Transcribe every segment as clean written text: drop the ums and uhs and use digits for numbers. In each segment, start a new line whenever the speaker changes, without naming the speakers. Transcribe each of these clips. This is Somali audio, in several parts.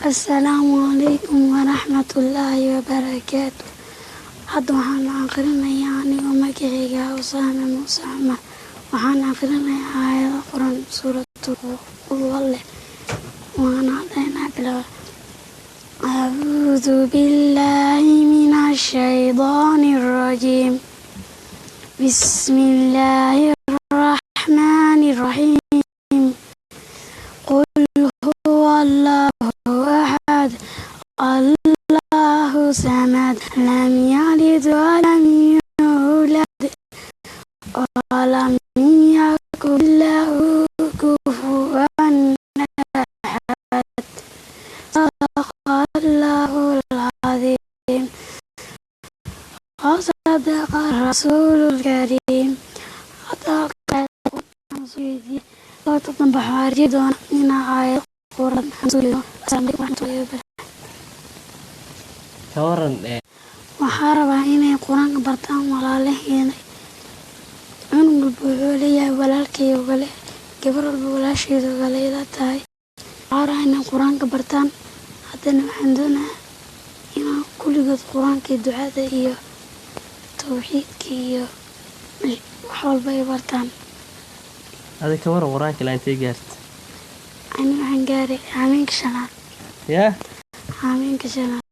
Assalaamu calaykum waraxmatullaahi wabarakaatu. Hadda waxaan aqrinayaa anigoo magacayga Usaame Muuse Cumar. Waxaan aqrinayaa aayado Quran, suuratul Qul leh. Waana hadhaynaa bilawa. أعوذ بالله من الشيطان الرجيم. بسم الله الرحمن الرحيم. قل هو الله أحد، الله الصمد، لم يلد ولم يولد ولم يكن له كفوا أحد. صدق الله العظيم وصدق الرسول الكريم. Dambe waxaan arki doonaa inaa aayado Quraan. Asalaamu calaykum waraxmatullahi wabarakaatu.
Ka waran
Waxaa rabaa inay Qur-aanka bartaan walaalaheena. Cunug walba wuxuu leeyahay walaalkay oo kale, gabar walba walaasheeda oo kale ila tahay. Waxaa rabaa inay Qur-aanka bartaan. Haddana waxaan doonayaa inaan kulligood Qur-aanka iyo ducada iyo tawxiidka iyo wax walba ay bartaan.
Adi ka waran, Qur-aanka ilaa intee gaarta?
Ani waxaan gaaray xaamiinka shanaad.
Yaa?
Xaamiinka shanaad.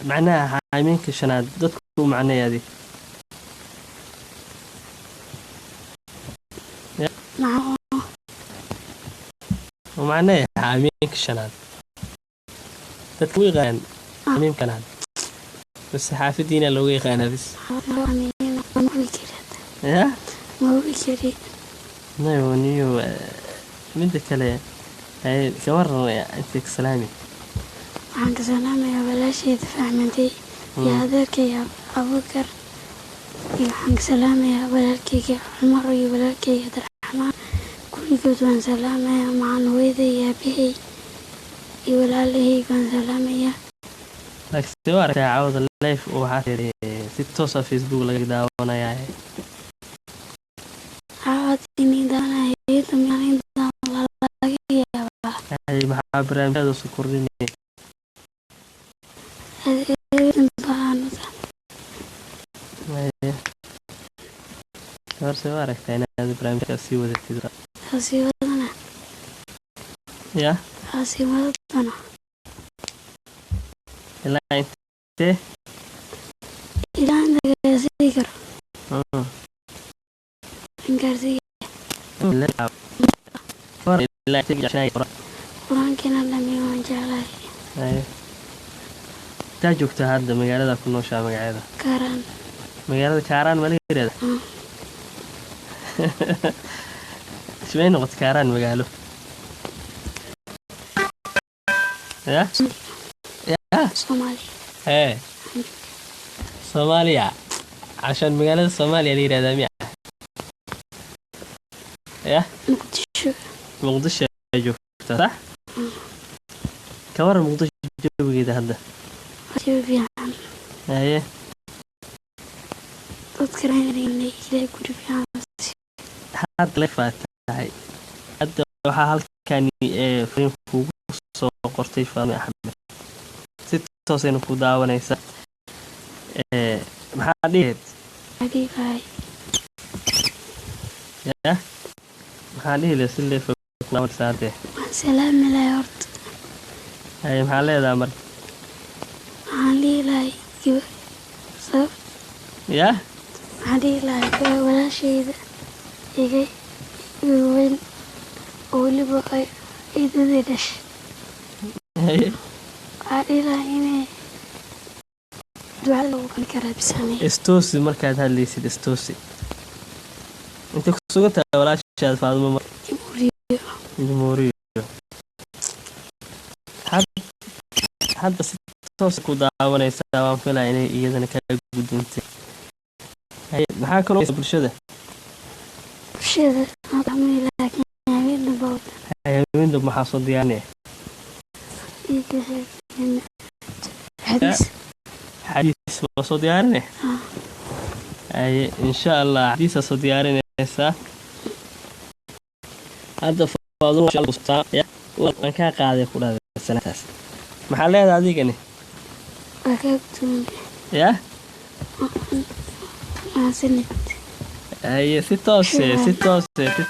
Macnaha xaamiinka shanaad dadku u macneey adi.
Maxaa?
U macneey xaamiinka shanaad, dadku u yaqaanaan xaamiinka shanaad bas, xaafadiina looga yaqaanaa bis.
Ma hubi kari hadda.
Yaa?
Ma hubi kari.
Nayo niyo, midda kale ka waran, intay ka salaami?
Waxaan ka salaamayaa walaashayda Fahmantay iyo adeerkayga Abuukar, iyo waxaan ka salaamayaa walaalkayga Cumar iyo walaalkayga Abdiraxmaan. Kulligood waan salaamayaa, macan hooyaday iyo aabahay iyo walaalahayga waan salaamayaa.
Laakiin see u aragtaa caawada live oo waxaa tiri si toos ah Facebook laga daawanayaa?
Caawad inay daawanaya waa laga yaabaa.
Hay, maxaa barnaamijyada soo kordhinaya?
Baan.
Haye. Gabar, see u aragtaa inaad barnaamijka sii wadatid?
Waa sii wadana.
Ya?
Waa sii wada doona.
Ilaa intee?
Ilaa inta gaarsii karo. Aan gaarsii.
Ilaa intee jeceshahay?
Qur-aankiina dhamiyo waan jeclahay.
Haye. Intaa joogtaa hadda, magaalada ku nooshaa magaceeda?
Kaaraan.
Magaalada Kaaraan ma la yidhahda?
Ah.
Ismay noqotay Kaaraan magaalo? Ya ya.
Soomaaliya.
Ee, Soomaaliya cashaan magaalada Soomaaliya la yidhahdaa miya? Ya?
Muqdisho.
Muqdisho ayaa joogtaa, sax? Ka waran Muqdisho jawigeeda hadda?
Waa jawi fiican.
Haye.
Dadka Ilaahay guri fiican.
Hadda live aad tahay. Hadda waxaa halkani ee fariin kugu soo qortay Faadime Axmed, si toosayna ku daawanaysa. Ee, maxaa dhiheed?
Xabiibahay.
Ya, maxaa dhihi lahayd si live ku daawanaysa hadde?
Waan salaami lahay horta.
Haye, maxaa leedahay marka?
Waxaan dhihi lahay sabab.
Ya?
Waxaan dhihi lahay gabar walaashayda iga weyn oo weliba ay eedaday dhashay.
Haye.
Waxaan dhihi lahay inay ducada lagu kani karaa bisaamay.
Istoosi markaad hadlaysid, istoosi. Intay ku sugan tahay walaashaad Faadimo marka?
Jamhuuriyo.
Jamhuuriyo. Hadda si toos ku daawanaysaa, waan filaya inay iyadana kaa gudoontay. Haye, maxaa kaloo bulshada?
Bulshada laakiin habeen dambe.
Habeen dambe maxaa soo diyaarinaya?
Xadiis.
Xadiis waa soo diyaarinaya?
Ah.
Haye, insha Allah xadiisaa soo diyaarinaysaa. Hadda Faadimo waan kaa qaaday ku dhahday. Salaantaas maxaa leedahay adigani?
Waa kaa guddoomay.
Yaa?
Mahadsanid.
Haye, si toose, si toose, si.